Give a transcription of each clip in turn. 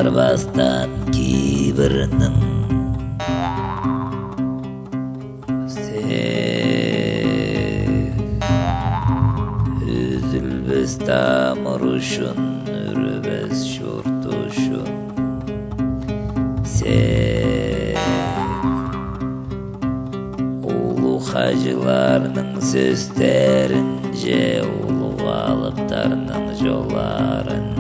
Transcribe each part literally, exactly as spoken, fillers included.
Арбастаң кибірнің сек, ӱзілбес тамыр ӱчӱн, ӱрбес чурт ӱчӱн сек. Улуғ хаҷыларның сӧстерінҷе, улуғ алыптарның чолларынҷа.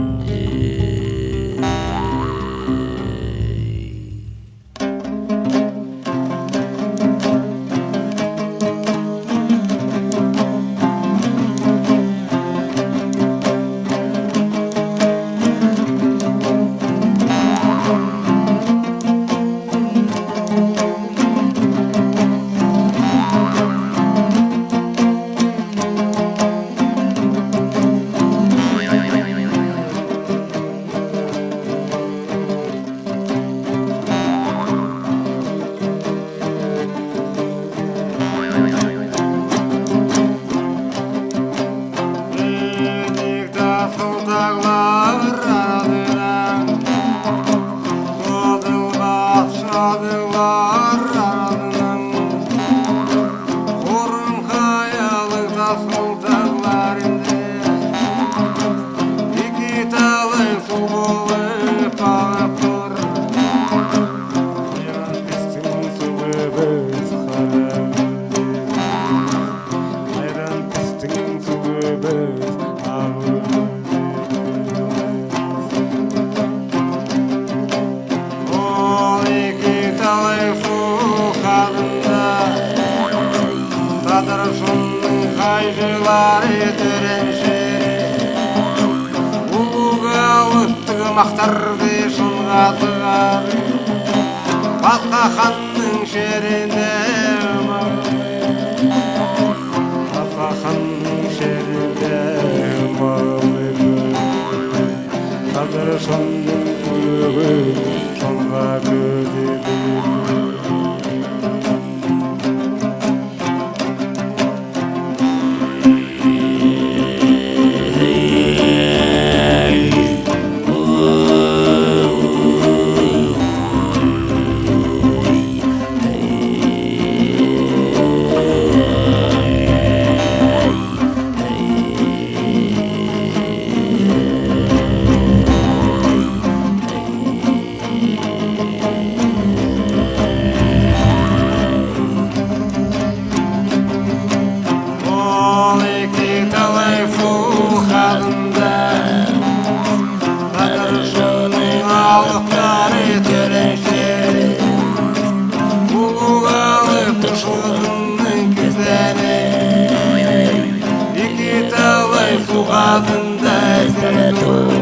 Тас тағлар аразынаң, созылбас чазылар аразынаң, хурун хайалығ тас тағларында ікі талай суғ полып ағып тур. Хайран пістің суғыбыс хада. Хайран пістің суғыбыс ағып. Ол ікі талай суғ хадында тадар чонның хайҷылары тӧреен чирі. Улуғ алыптығ махтарды чонға сығар. Пасха ханның чирінде мал, пасха ханның чирінде мал. Тадар чонның кӧгін чонға кӧзідіп. Ол ікі талай суғ хадында тадар чонның алыптары тӧреен чирі. Улуғ алыптың чылғызының кізені. Ікі талай суғ хадында істеле тур.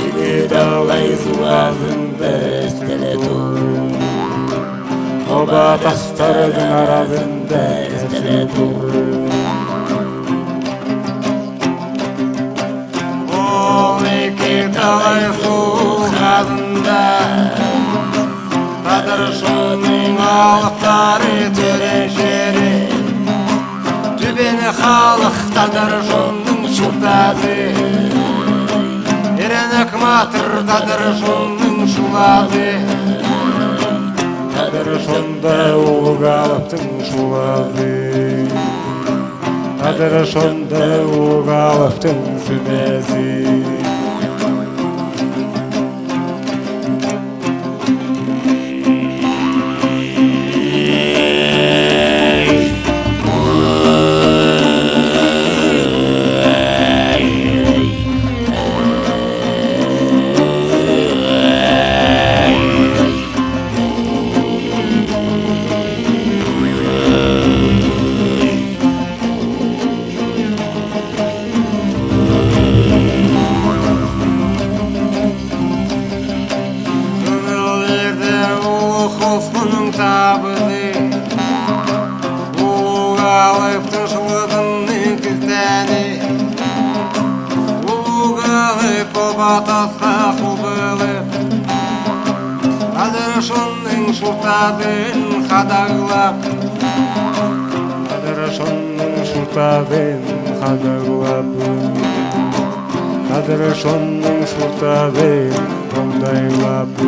Ікі талай суғ хадында істеле тур. Оба тастарның аразында істеле тур. Ол ікі талай суғ хадында тадар чонның алыптары тӧреен чирі. Тӱбен халых тадар чонның чуртазы. Иренек матыр тадар чонның чулазы. Тадар чонда улуғ алыптың чулазы. Тадар чонда улуғ алыптың сӱмезі. Тӱнелерде улуғ хосхының табызы, улуғ алыптың чылғызының кізені, улуғ алып оба тасха хубылып, тадар чонның чуртазын хадағлап, тадар чонның чуртазын хадағлап. Тадар чонның чуртазын оңдайлап.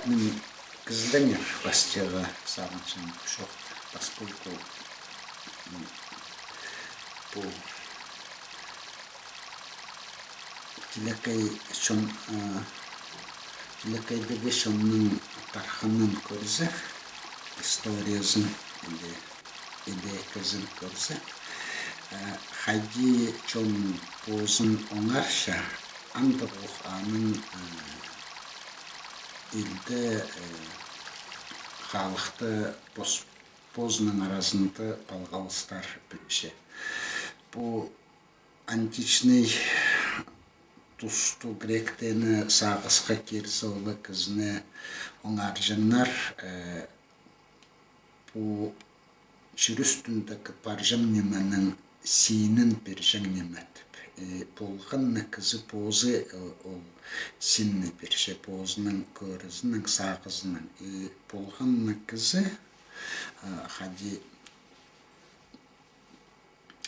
Мин кізідеңер пастағы сағынчам чох, поскольку, м, пу тилекей чон, э, тилекейдегі чонның тархынын кӧрзе, историязын или идӧк ізін кӧрзе, э, хайди чон позын оңарча, андағох аның, э, илді, э, халыхты пос-, позының аразында палғалыстар пілче. Пу античный тусту гректені сағысха кирзе, олар кізіні оңарҷаңнар, э, пу чир ӱстӱндегі парҷаң нименің синін пирҷең ниме тіп. И полған на кізі позы, э, ол синні пирче позының кӧрізінең, сағызынаң. И полған на кізі, э, хайди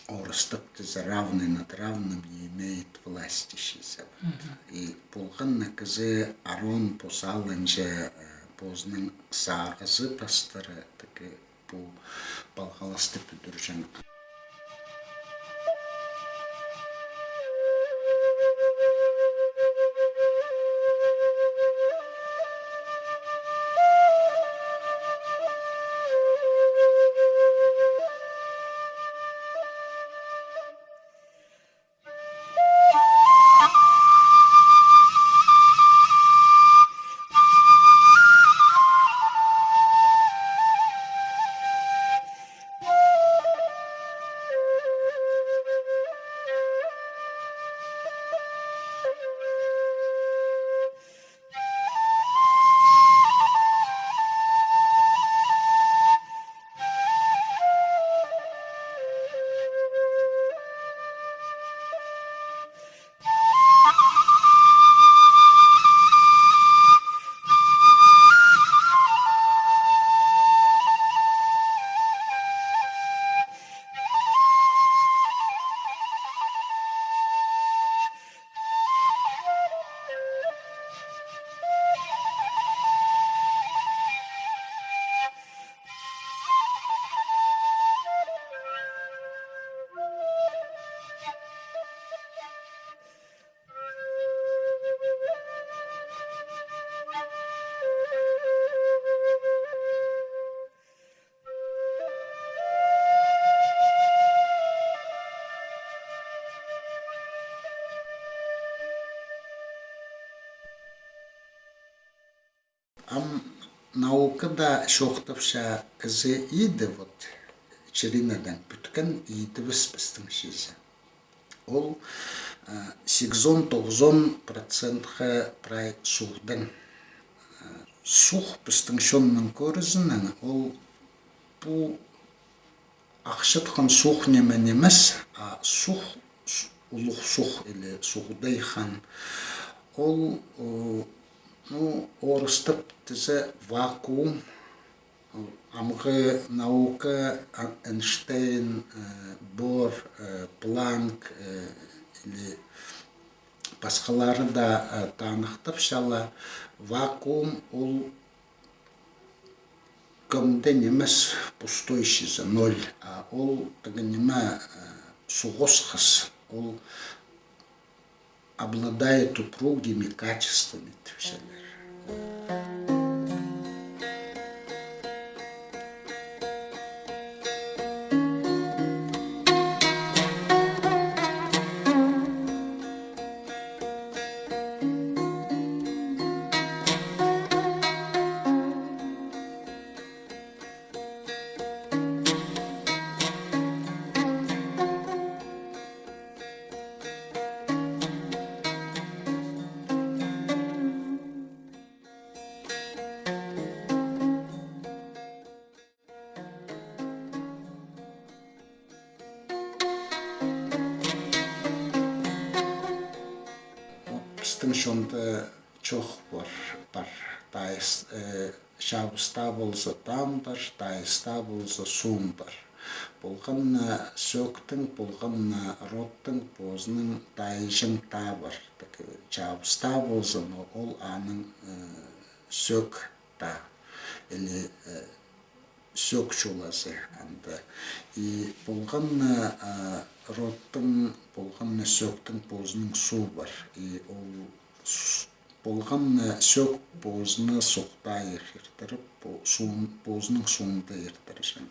орыстап тізе, равный над равным не имеет власти, чізе. И полған на кізі арон пос алынҷа, э, позының сағызы пастыра тігі пу палғалысты пӱдірҷең. Ам наукада чоохтапча кізі иді, вот, чирінең пӱткен идібіс пістің чізе. Ол, э, сигізон-тоғызон процентха прай суғдаң. Э, суғ пістің чонның кӧрізінең, ол пу ахчатхан суғ ниме нимес, а суғ, с-, улуғ суғ или Суғдай хан. Ол, о, ну, орыстап тізе вакуум. Амғы наука, а, Эйнштейн, э, Бор, э, Планк, э, или пасхалары даа, э, таныхтапчалар. Вакуум ол кӧңде нимес, пустой чізе, ноль. А ол тігі ниме, э, суғ осхас, ол обладает упругими качествами, тіпчелер. Вот пістің чонда чох пар, пар. Тайыс, э, чабыс таа полза, таам пар, тайыс таа полза, суум пар. Полған на сӧӧктің, полған на родтың позының тайҷаң таа пар. Так, э, чабыс таа полза, но ол аның, э, сӧӧк таа. Или, э, сӧӧк чулазы анда. И полған на, а, родтың, полған на сӧӧктің позының суы пар. И ол с-, полған на сӧӧк позына суғ тайығ иртіріп, по-, суун-, позының суунда иртірҷең.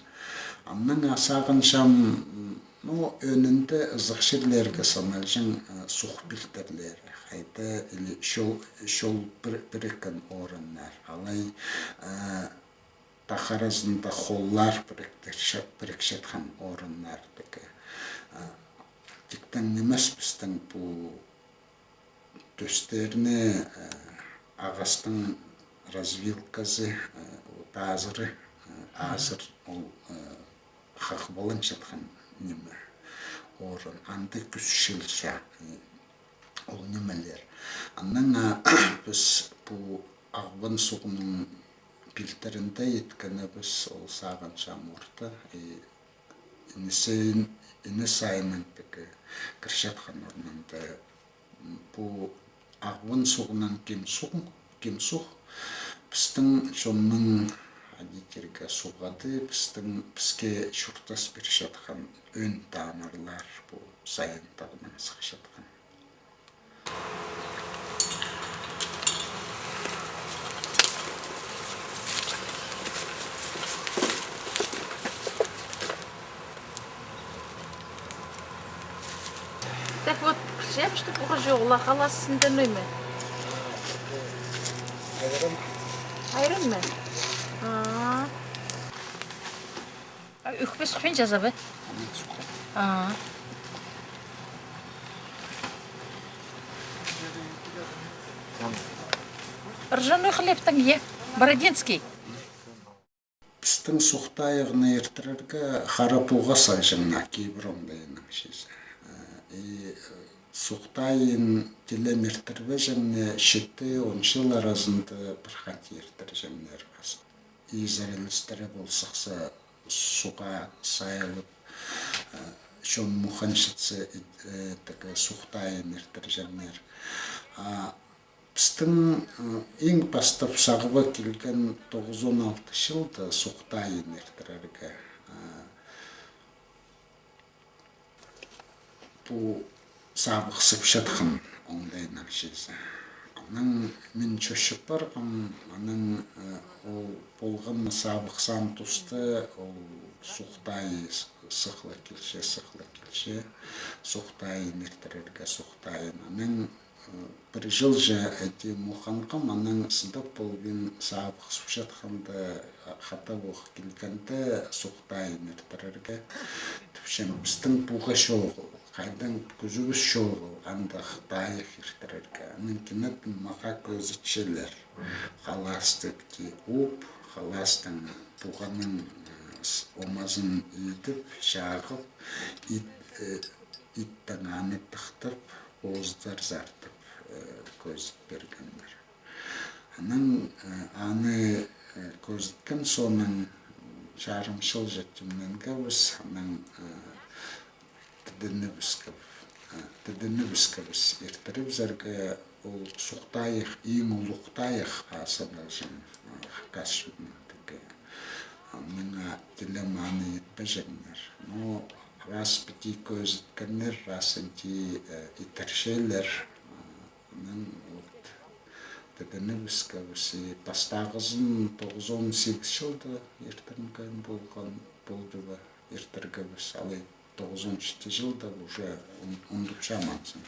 Аннаң сағынчам, м, ну, ӧӧнінде ызых чирлерге саналҷаң, а, суғ пилтірлері. Хайда или чол, чол пір-, піріккен орыннар. Алай, а, тах аразында холлар піріктірче-, пірікчеткен орыннар тігі. А, тиктең нимес, пістің пу тӧстерні, а, ағастың развилказы, а, вот азыры, а, азыр ол, а, хахпаланчатхан ниме, орын. Анда кӱс чылча, а, ол нимелер. Аннаң, а, піс пу Ағбан суғның пилтірінде иткенібіс, ол сағынчам орта, и Ине сайын, Ине сайынның тігі кірчеткен орнында. Пу Ағбан суғнаң Ким суғ, Ким суғ, пістің чонның, хайди тирге, суғ ады, пістің, піске чуртас пирчеткен ӧӧн тамырлар, пу Сайын тағнаң сыхчатхан. Так вот, пілчем, что пу хыҷығ ла халас синде ниме? Айран. Айран ма? А. А, ӧкпе сухпин чаза ба? Ана, сухпин. А. Ржаной хлебтең, е? Бородинский. Пістің суғ тайығны иртірерге хара пуға салҷаңнар, кибір оңдайынаң чізе. Э, и, э, суғ тайын тілем иртірбеҷеңнер, читі, он чыл аразында пір хати иртірҷеңнер. И зарылыстары пол сыхса, суға сайылып, э, чон муханчатса, э, тігі суғ тайын иртірҷеңнер. А пістің, э, иң пастап сағыбы килген тоғызон алты чылда суғ тайын иртірерге. Э, Пу сабых сыпчатхан оңдайынаң чізе. Анаң мин чӧрчіп парғам, анаң, э, ол полған сабых сан туста, ол суғ тайы с-, сыхла килче, сыхла килче, суғ тайын иртірерге, суғ тайын. Анаң Пір чылҷа іди муханғам, анаң сыдап полбин, сабых сыпчатханда, хатап ох килгенде, суғ тайын иртірерге. Тіпчем, пістің пуға чоғыл, хайдаң кӱзібіс чоғыл андағ тайығ иртірерге. Анаң кинетін мағаа кӧзітчелер. Халасты ки уп, халастың пуғаның, э, с-, омазын идіп, чағып, ит, э, иттең аны тыхтап, позыдар сартып, э, кӧзіт пиргеннер. Анаң, э, аны, э, кӧзіткен соонаң чарым чылҷа тимненгебіс, анаң, э, тіденібіс кеп. Тіденібіскебіс иртірібізерге ол суғ тайығ, иң улуғ тайығ, а, саналҷаң, а, хакас чонның тігі. А, мына тілем аны итпеҷеңнер. Но раз піди кӧзіткеннер, раз ынди, э, итірчелер, а, анаң вот тіденібіскебіс, и пастағызын тоғызон сигіс чылда иртірген полған, полды ба, иртіргебіс, алай тоғызон читі чылда уже ун-, ундутчам анзын.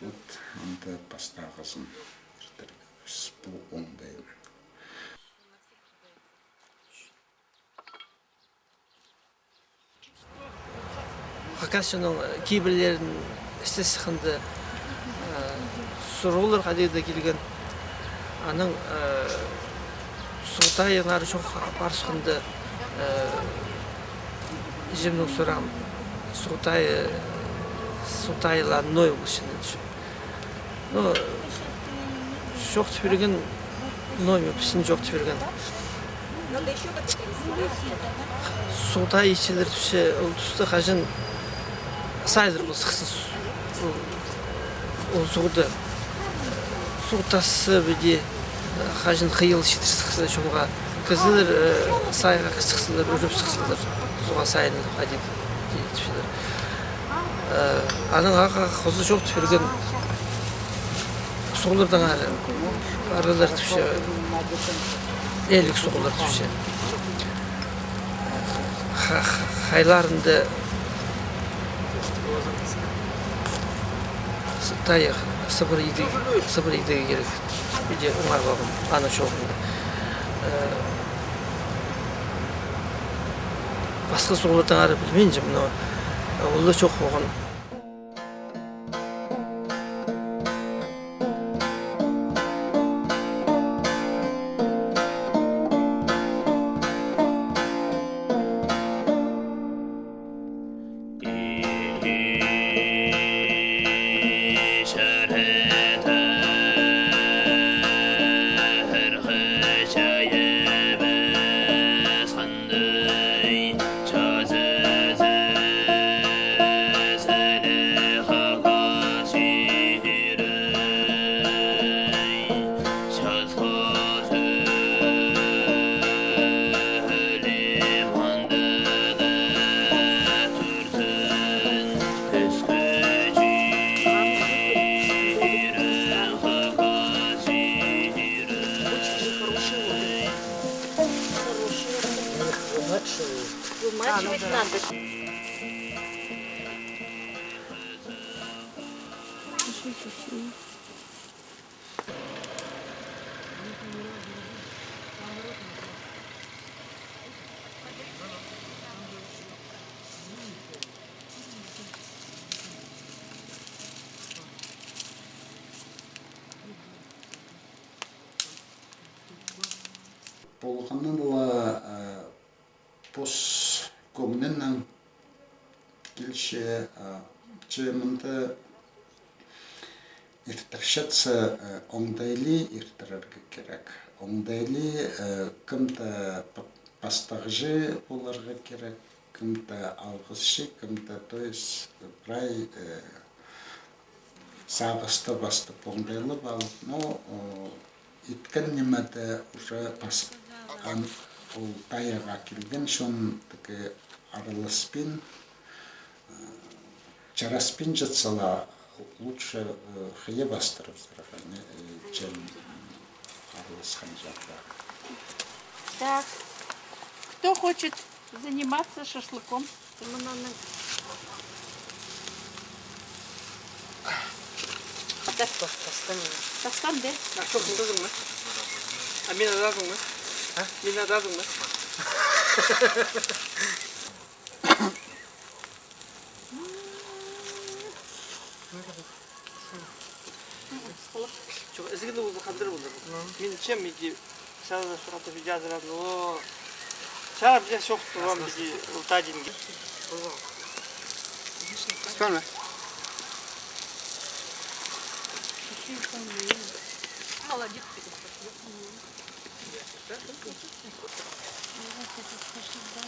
Вот, анда пастағызын иртіргебіс, пу оңдайын. Хакас чонның, э, кибірлерін істес хынды, э, сурығлар хайди-да килген. Анаң, э, суғ тайығ нары чох парыс хынды, э, іҷемнең сурам, суғ тайы-, суғ тайығлар ной полча. Ну, чоохтап пирген, ной ма, пісін чоохтап пирген. Суғ тайығ итчелер тіпче, ол туста хаҷан сайылар полза сыхса ол, ол суғда. Суғ тасса піди, хаҷан хыйал читір сыхса чонға. Кізілер, э, сайға кір сыхсалар, ӱреп сыхсалар, суғға сайын хайди тіпчелер. Э, анаң ағаа хоза чоохтап пирген, суғлардаң ары, аралар тіпче, ээліг суғлар тіпче. Ха-, ха-, хайларында с-, тайығ, сыбыра идерге, сыбыра идерге кирек. Піди оңар парғам, аны чоохтап. Э, пасха суғлардаң ары пілбинчем, но ол даа чох полған. Хорошие. Хорошие. Вымачивать надо. Полғанын ла, э, пос кӧңнінең килче, а, че мында иртірчетсе, а, оңдайлы иртірерге кирек. Оңдайлы, а, кем-де па-, пастағҷы поларға кирек, кем-де алғысчы, кем-де, то есть, прай, а, сағысты пастап, оңдайлап алып, ну, о, иткен ниме дее уже пас-, ан-, ол тайығға килген чон тігі араласпин, э, чараспин чатса ла, лучше, э, хыйа пастырыбызарға, не, э, чем араласхан чағда. Так, кто хочет заниматься шашлыком? Мынаның. Тастан, тастан. Тастан, де? А, чох, мындазың ма? А, мин адазың ма? А? Мин адазың ма? Чох, ізігні узы хандыр болар. Мин чем иди сразу шуғата видео азырады, но сағам бізер чох турған, иди ултадинге. Скажи. Молодец.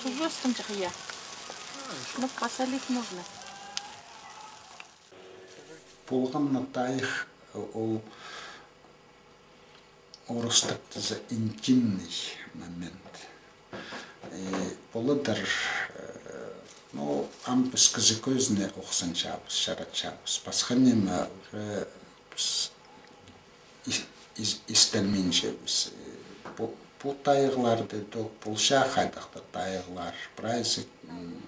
Уже стынчых, я. Ну, посолить можно. Полған на тайығ, ол орыстап тізе интимный момент. Э, поладыр, э, ну, ам піс кізі кӧзіне охсанчабыс, чаратчабыс. Пасха ниме уже піс ис-, ис-, истенминчебіс. Э, пу, пу тайығларда даа полча хайдағ-да тайығлар, прайзы, м,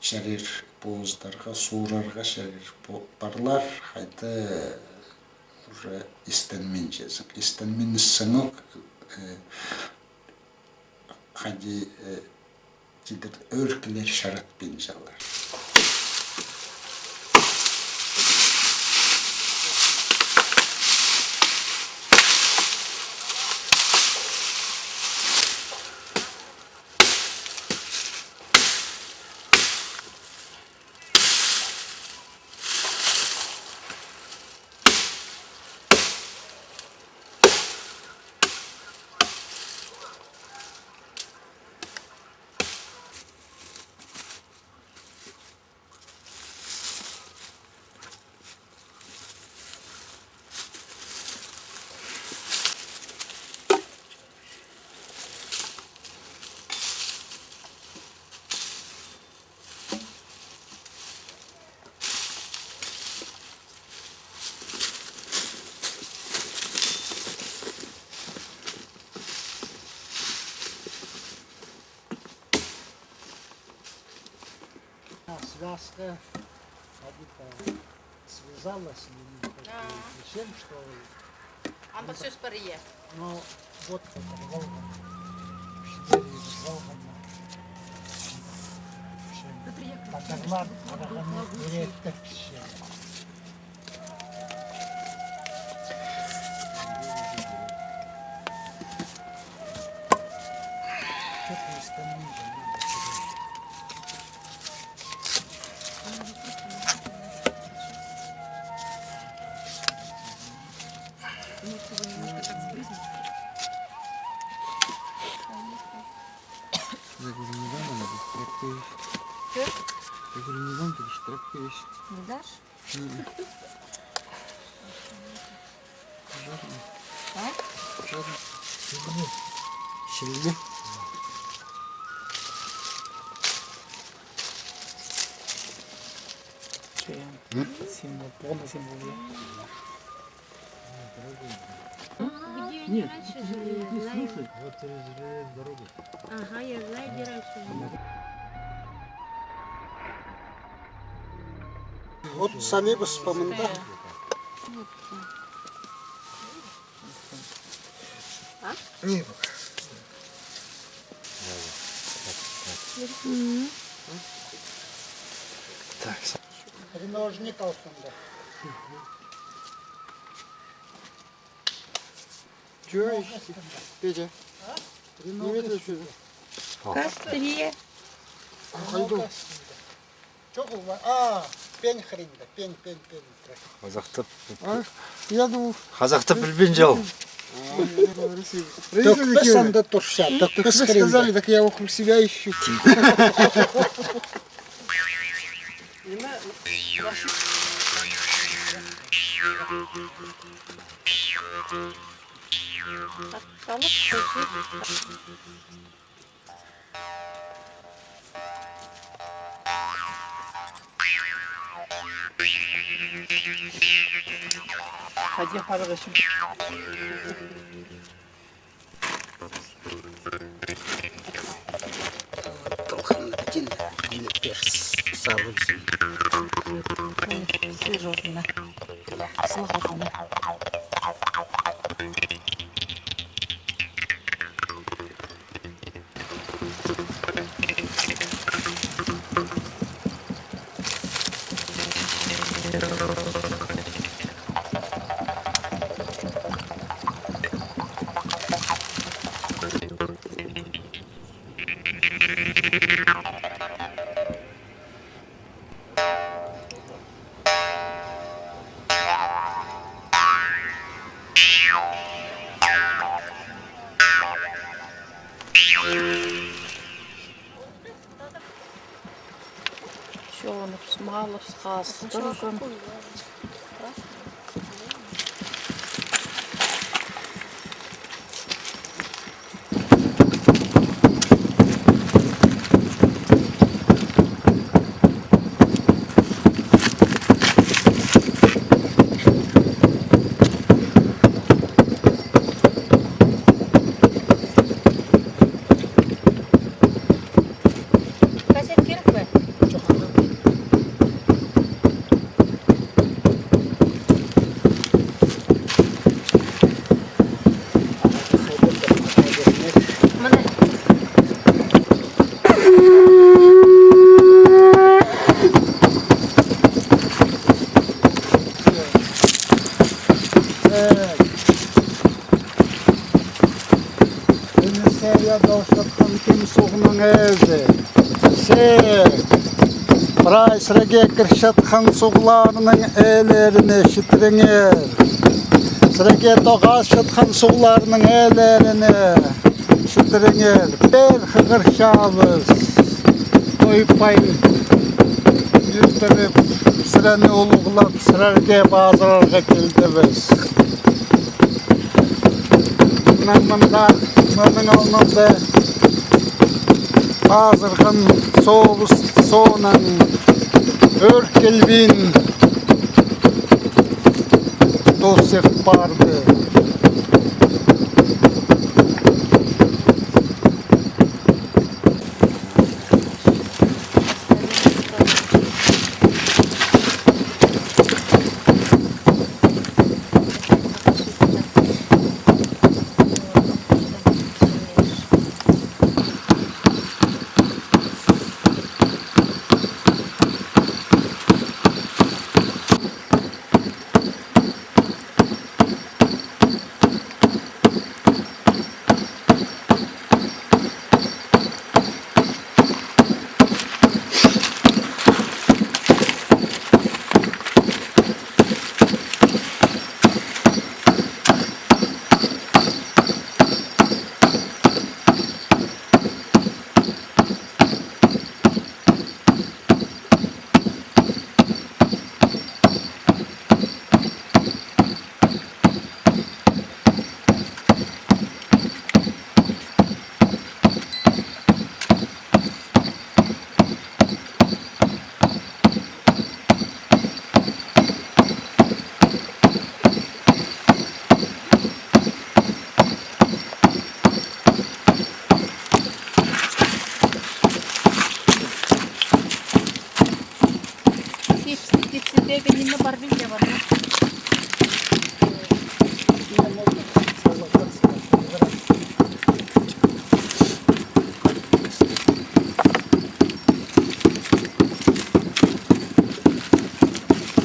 чарир позыдарға, сурарға чарир по-, парлар, хайди уже истенминчезің. Истенминчезің ӧк, э, хайди, э, тидір ӧӧркілер чаратпинчалар. А, связка, как будто связалась, и как бы, а, совсем, что ли? Анда сӧс пар, я. Ну, вот это, Волга. Сибирь, Волга. Патагмат, Патагмат, Может, его немножко так сбрызнуть? Я говорю, не дам, она без тряпки вещь. Чё? Я говорю, не дам, ты без тряпки вещь. Не дашь? М-м. Жадный. А? Жадный. Сильный. Сильный. Че я? М? Символ, полный символ, я. Где они раньше жили, я знаю. Вот через железную дорогу. Ага, я знаю, где раньше жили. Вот сами бы спомында. А? Не, пока. Мгм. Так, с- Треножник алтында. Чё ещё? Петя. А? Треножник. Кастрия. Хайду. Чоғыл ба? А, пень хренде, пень, пень, пень. Хазахтап. А? Я думал. Хазахтап пілбинче ол. Тӧкпес анда турча, тӧкпес хренде. Сказали, так я вокруг себя ищу. Хайди апарарға ӱчӱн. Толған тин, тин перс, сабын син. Свежий отын. Сылығ отын. Чоғынып, смалып, хазып турғам. Касет кирек пе? Чох, ана. Мына. Э. Ниме сірер даа чатхан кем суғның ээзі? Сірер прай сірерге кір чатхан суғларның ээлеріне читіріңер. Сірерге тоғас чатхан суғларның ээлеріне читіріңер. Пеер хығырчабыс. Тойбай ӧлтіріп, сірерні улуғлап, сірерге пазырарға килдібіс. Мына мында, мының алнында пазырған сообыс соонаң ӧӧр килбин тосых парды. Тепсі, тепсідегі ниме пар, пілче пар, я?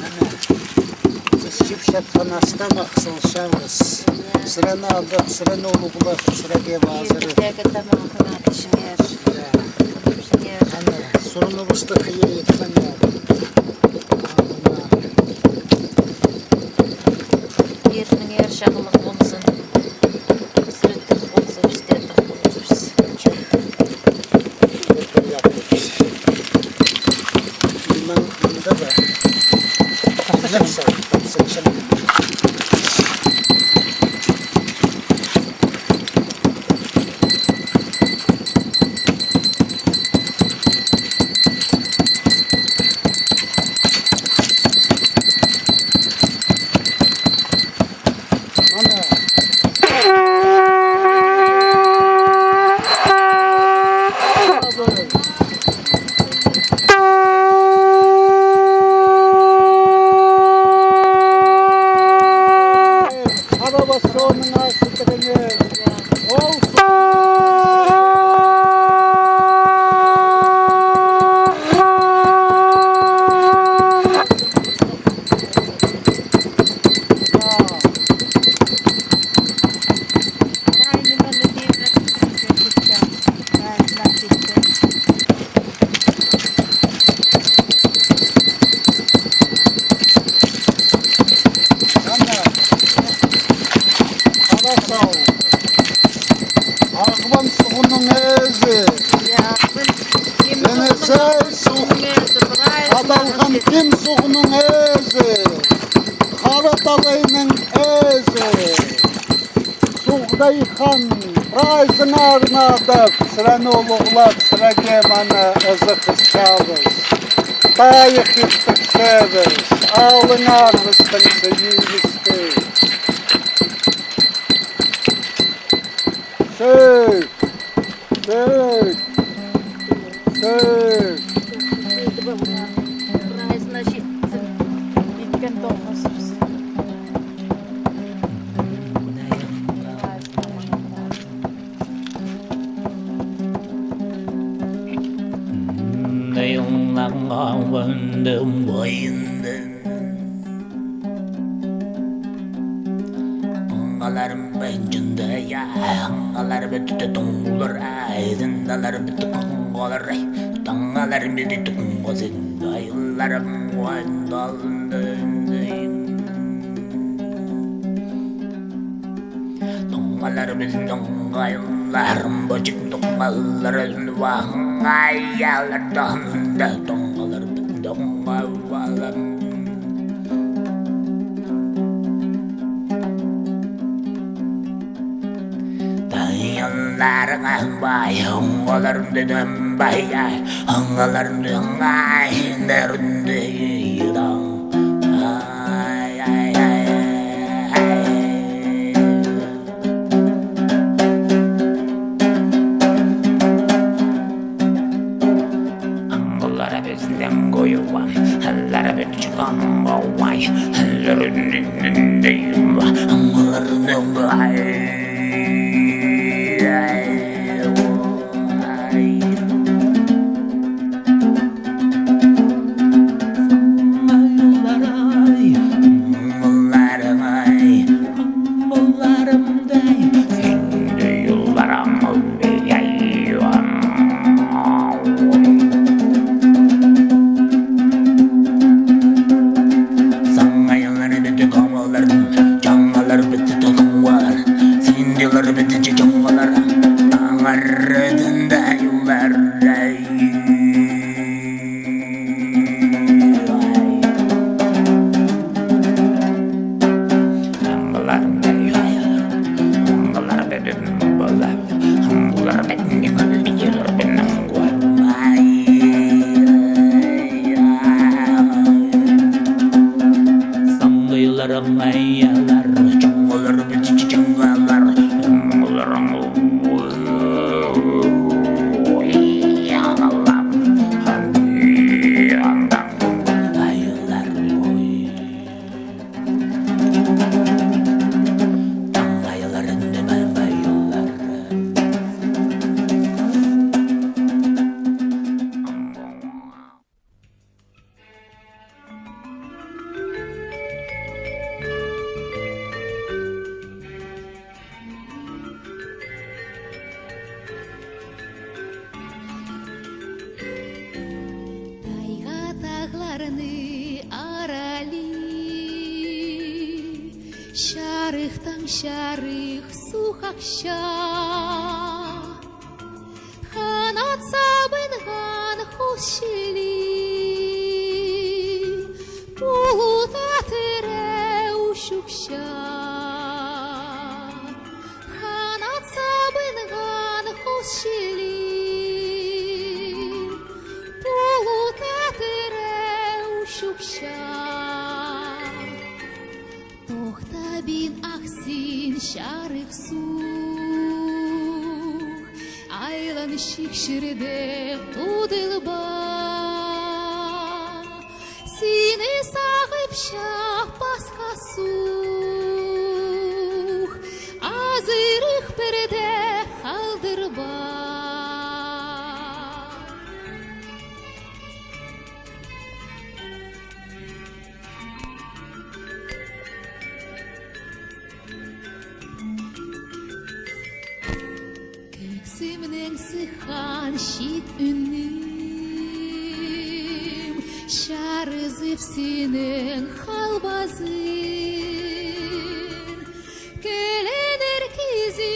Ана, піс чіп чатхан ас-тамах салчабыс. Сірерні алдап, сірерні улуғлап, сірерге пазырып. Тегі тамағыңа тіпчеңер. Я. Тіпчеңер. Ана, сурыныбысты хыйа итсеңер. Ирніңер чағылығ ползын. Сірер тых полза, піс тее тых поларбыс. Мында да. Тапсаң, тапсаң. Талған Ким суғның ээзі, Хара талайның ээзі, Суғдай хан, прайзыңар надап, сірерні улуғлап, сірерге мына ызых ысчабыс. Тайығ иртірчебіс, алыңар пістің сыйыыбысты. Сӧӧк! Сӧӧк! Сӧӧк! Прайзына читсін. Иткен тоғызыбыс. Таңаларым бен чында, я, таңалар бітті тоңлар, ай, таңалар бітті тоңлар, ай, таңалар бітті тоңлар, айларым уайдалды. Тоңалар бітті тоңлар, бочык тоңалар, ваң аялар таңда, тоңалар бітті тоңлар, валам. Тайынларыңа бай, оңғаларымды дым бай, ай, оңғаларымды аңай, нерінде идаң. Ай, ай, ай, ай. Аңғыллары пістің кӧйюван, аллары піт чыған бауай, аллары ниніндей аңғылларының бай. Аңғылларың-ай, аңғылларымдай, сендей улларың Саңайылар бітті кабалар, чаңғалар бітті тағымлар, синділер бітті чаңғалар, аңар дында юллар. Тайға тағларны аралай, чарыхтаң чарых суғ ахча. Ханат сабынған хус чіли, пулут атыра учухча. Ханат сабынған хус чіли, пулут атыра учухча. Тохтабин ахсын чарых суғ, айлан чик чирде тудылба. Сині сағыпча пасха суғ, азырых пірдее халдырба. Кӧксімнең сыххан чиит ӱнім, чарызып синің халбазың. Кӧленер кізі